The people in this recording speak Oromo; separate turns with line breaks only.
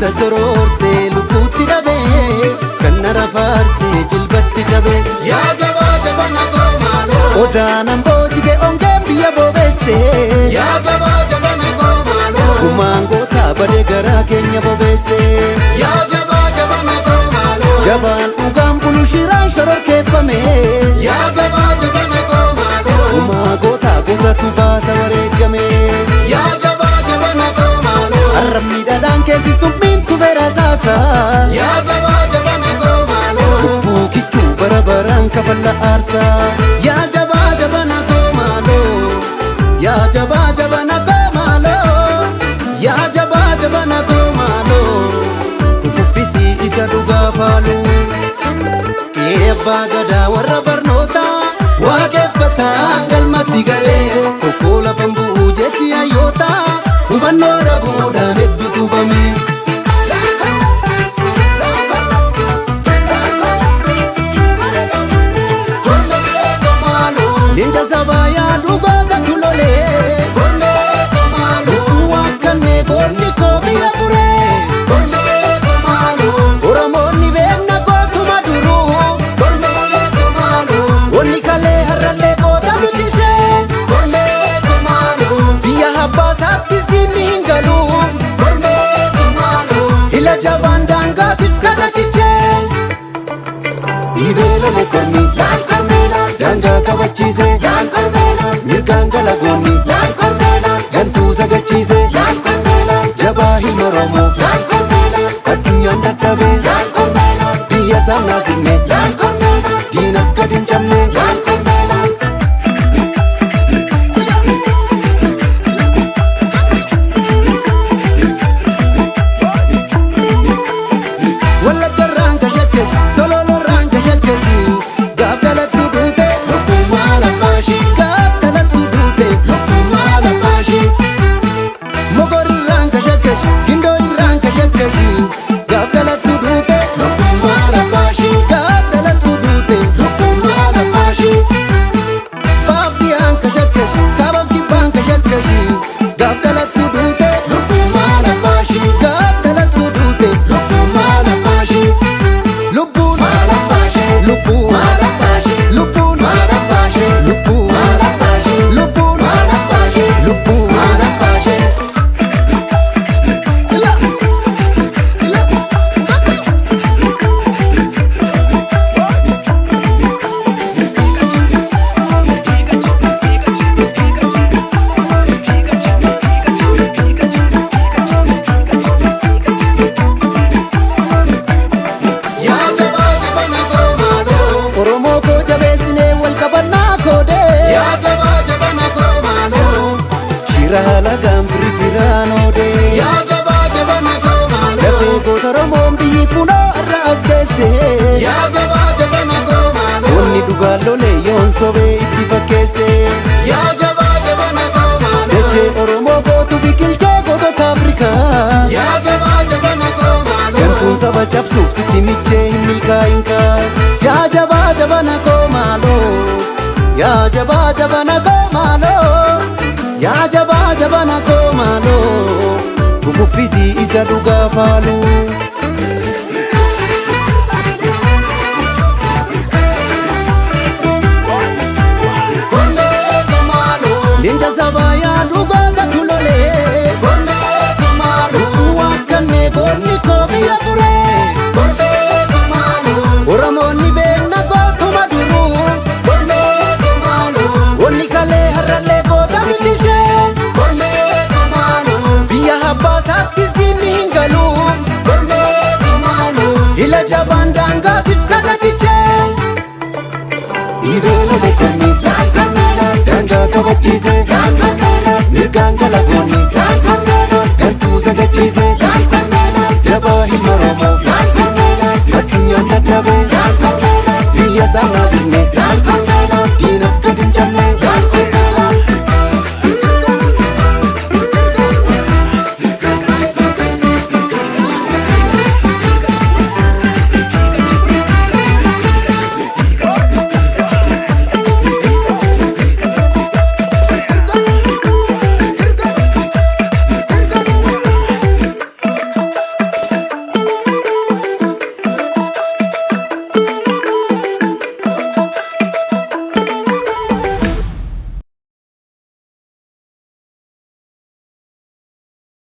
Goota soroorsee lubbuutti dhabee kan nara faarsee jilbatti cabee.
Yaa jabaa jabana koo maaloo.
Odaanan boojige ongeen biyya bobeesse.
Yaa jabaa jabana koo maaloo.
Gumaan gootaa badee garaa keenya bobeesse.
Yaa jabaa jabana koo maaloo.
Jabaan dhugaan bulu shiraan shororkeeffame.
Yaa jabaa jabana koo maaloo.
Gumaa gootaa gootatu baasa wareegame.
Yaa jabaa jabana koo maaloo.
Arrabni dhadhaan keessi summiin tufeera saasa.
Yaa jabaa jabana koo maaloo.
Lubbuu kichuu bara baraan kafalla aarsaa. Yaa jabaa jabana koo maaloo. Yaa jabaa jabana koo maaloo. Yaa jabaa jabana koo maaloo. Kukuffisii isa dhugaa faaluu. Qe'ee abbaa gadaa warra barnootaa waaqeffataa galmatti galee tokko lafan bu'uu jechi hayyootaa hubannoo dhabuudhaan hedduu tubame.
Kormee koo maaloo.
Leenca sabaa yaadu gootatu lolee
Kormee koo maaloo.
lubbuu waakkannee goonni koo biyya furee
Kormee koo maaloo.
Oromoonni beekna gootuma duruu
Kormee koo maaloo.
Goonni kalee har'allee goota biqilchee
Kormee koo maaloo.
Biyya abbaasaattis diinni hin galu.
Kormee koo maaloo.
Ila jabaan daangaatiif katachichee. Dhiibee lole kormi
Laal kormee laal.
daangaa kabachiise.
Laal kormee laal.
Mirgaan galagoonni
Laal kormee laal.
gantuu sagachiise.
Laal kormee laal.
Jabaa ilma Oromoo
Laal kormee laal.
addunyaan dadhabee
Laal kormee laal.
biyya isaan naasifne
Laal kormee laal.
diinaaf gad hin cabne.
Laal kormee laal.
Wallaggarraan kashakkash sololorraan kashakkashi gaaf dhalattu duute
Lubbuu maal abbaashi.
gaaf dhalattu duute
Lubbuu maal abbaashi.
mogorirraan kashakkash gindoo irraan kashakkashi gaaf dhalattu duute
Lubbuu maal abbaashi.
gaaf dhalattu duute
Lubbuu maal abbaashi.
baaf dhiyaan kashakkash kaabaaf kibbaan kashakkashi gaaf dhalattu duute
Lubbuu maal abbaashi.
gaaf dhalattu duute
Lubbuu maal abbaashi.
lubbuun
Maal abbaashi.
lubbuun
Maal abbaashi.
lubbuun
Maal abbaashi.
lubbuun
Maal abbaashi.
lubbuun
Maal abbaashi.
lubbuun
Maal abbaashi. Yaa jabaa jabana koo maaloo.
Oromoo koo jabeessinee wal qabannaa koodee.
Yaa jabaa jabana koo maaloo.
Shira halagaan firri firaan oodee.
Yaa jabaa jabana koo maaloo.
Lafee goota Oromoon biyyi kunoo har'a as geesse.
Yaa jabaa jabana koo maaloo.
Wanni dhugaan lolee yoon sobee itti fakkeesse.
Yaa jabaa jabana koo maaloo.
Dachee Oromoo gootu biqilchee gootota Afrikaa.
Yaa jabaa jabana koo maaloo.
Gantuun saba cabsuuf sitti michee hin milkaa'inkaa. Yaa jabaa jabana koo maaloo. Yaa jabaa jabana koo maaloo. Yaa jabaa jabana koo maaloo. Kukuffisii isa dhugaa faaluu.
Kormee koo maaloo.
Leenca sabaa yaadu gootatu lolee.
Kormee koo maaloo.
Lubbuu waakkannee goonni koo biyya furee.
Kormee koo maaloo.
Oromoonni beekna gootuma duruu.
Kormee koo maaloo.
Goonni kalee har'allee goota biqilchee.
Kormee koo maaloo.
Biyya abbaasaattis diinni hin galu.
Kormee koo maaloo.
Ila jabaan daangaatiif katachichee. Dhiibee lole kormi
Laal kormee laal.
daangaa kabachiise.
Laal kormee laal.
Mirgaan galagoonni
Laal kormee laal.
gantuu sagachiise.
Laal kormee laal.
Jabaa ilma Oromoo
Laal kormee laal.
addunyaan dadhabee.